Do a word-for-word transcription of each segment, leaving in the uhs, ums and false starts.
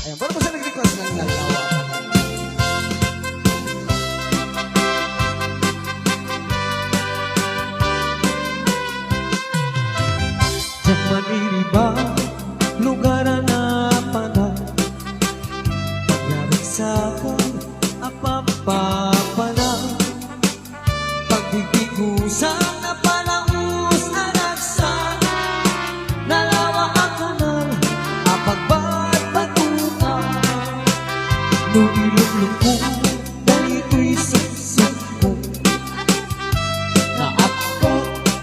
Para po sa nag-request ng Nalawa. Diak maniriba, lugar a napanan, pagnagsakay a pagpapanan. Pagtitigusan a palaus a nagsan, nalawa a kanal a pagbatbatukan. No ilumlumko, daytoy sumsumko, naapko,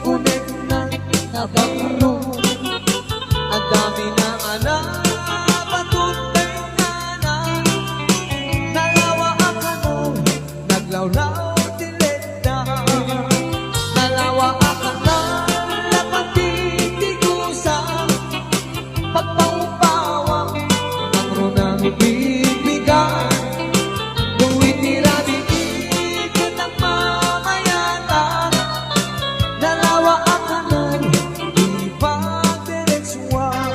uneg na nabanglo. Adda mi na nga napatunday nga na, nalawa a kanal, naglawlaw ti letna. Nalawa a kanal a pagtitigusan, pagpaupawak, nangruna no bibbigan. No iti rabii ket nagmamayatan, nalawa a kanal, ipagdiretsuan.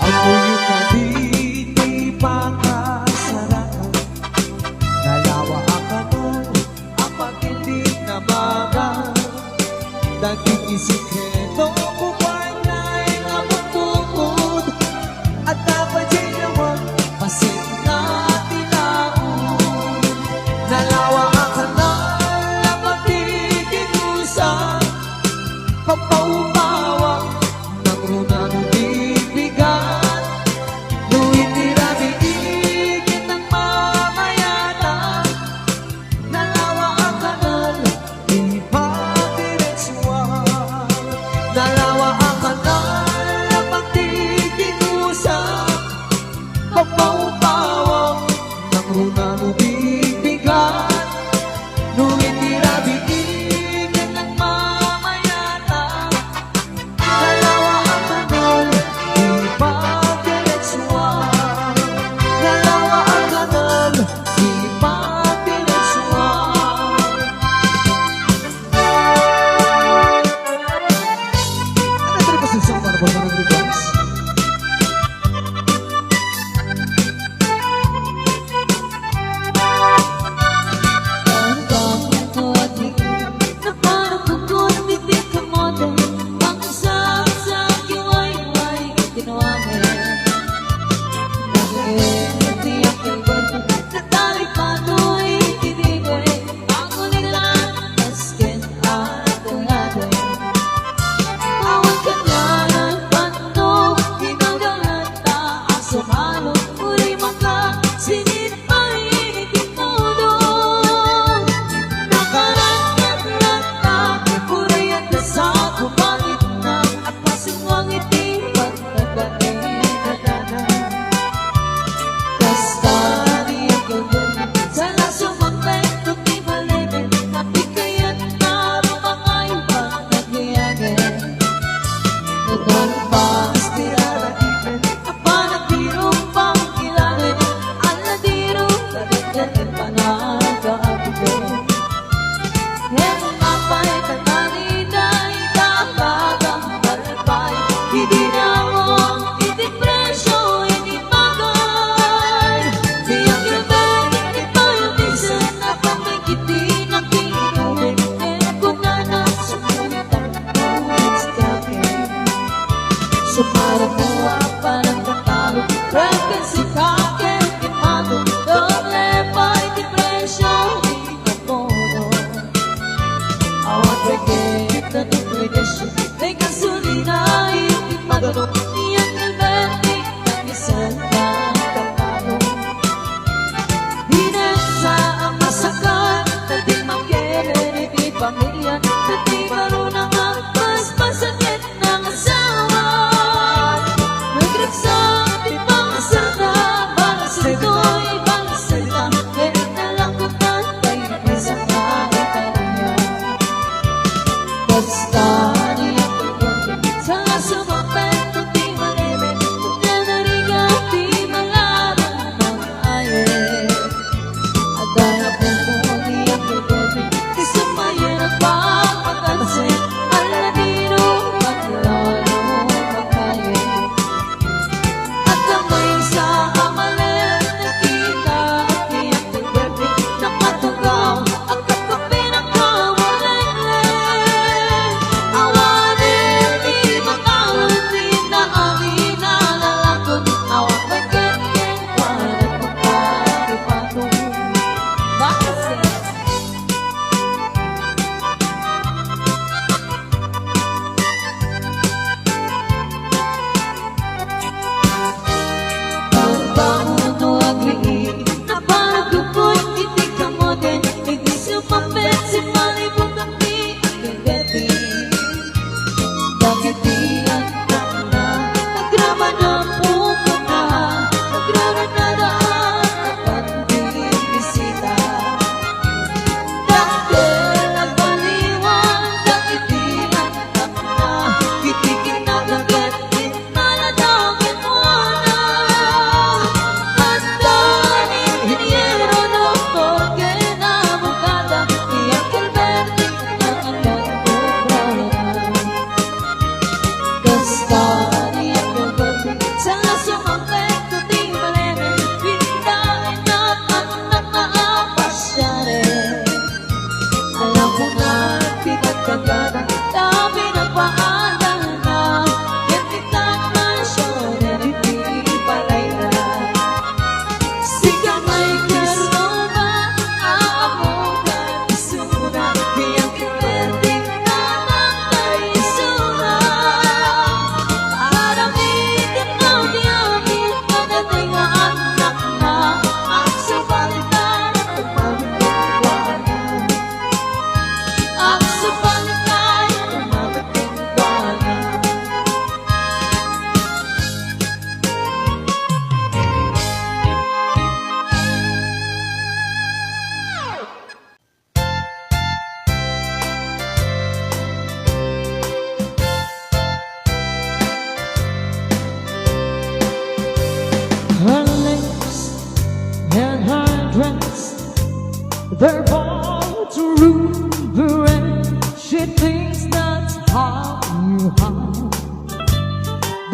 Ammoyo kadi ti pakasaratan, nalawa a kanal a pagindinabagan. Dagiti sekreto, kupay nga bukbukod, adda pay diay lawa, paset na ti laod. Nalawa a kanal a pagtitigusan, pagpaupawak, nangruna no bibbigan. No iti rabii ket nagmamayatan, nalawa a kanal, ipagdiretsuan. Nalawa a kanal a pagtitigusan, pagpaupawak, nangruna no bibbigan. No iti rabii ket nagmamayatan, nalawa a kanal, ipagdiretsuan. Nalawa a kanal, ipagdiretsuan. Ano ito rin po sa isang para po sa mga request?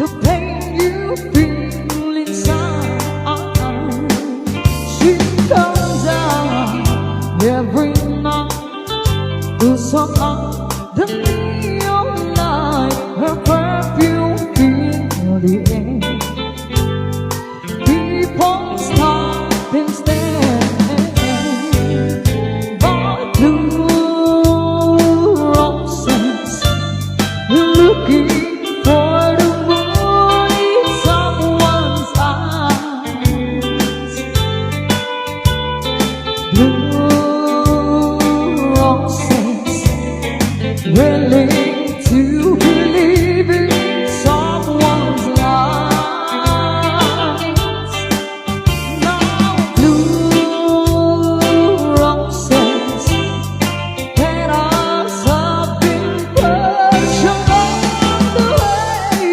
The pain you feel inside, she comes out every night to suck out the neon light. Her perfume fills the air. People stop and stare, but blue roses looking for the moon in someone's eyes. Blue roses, willing to believe in someone's lies. Now blue roses, let us have been patient on the way.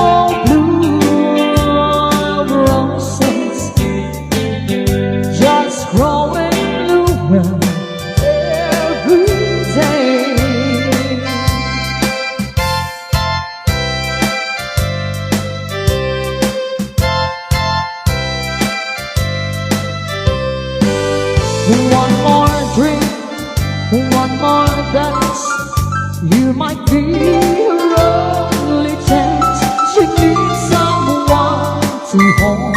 Oh, blue roses, just growing bluer every day. One more drink, one more dance. You might be her only chance. She needs someone to hold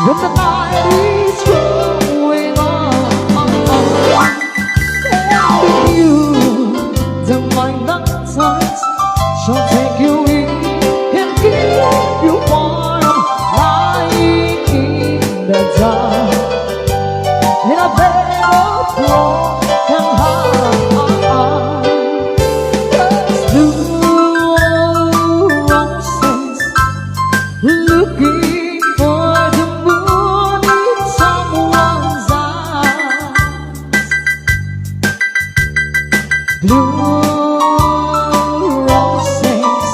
when the night is growing on. And you, the mind that times, she'll take you in and keep you warm, lying in the dark in a bed of broken hearts. 'Cause blue roses, looking for the moon in someone's eyes. Blue roses,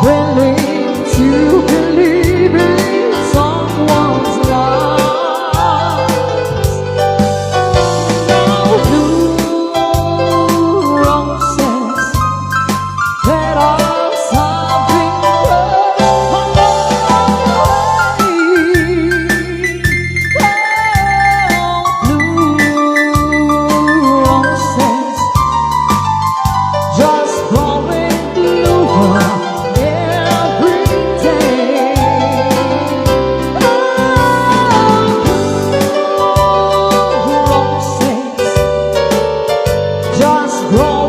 willing to believe in someone's lies. Now blue roses, let us have been first on the way. Oh, blue roses, just growing bluer every day. Oh, blue roses, just growing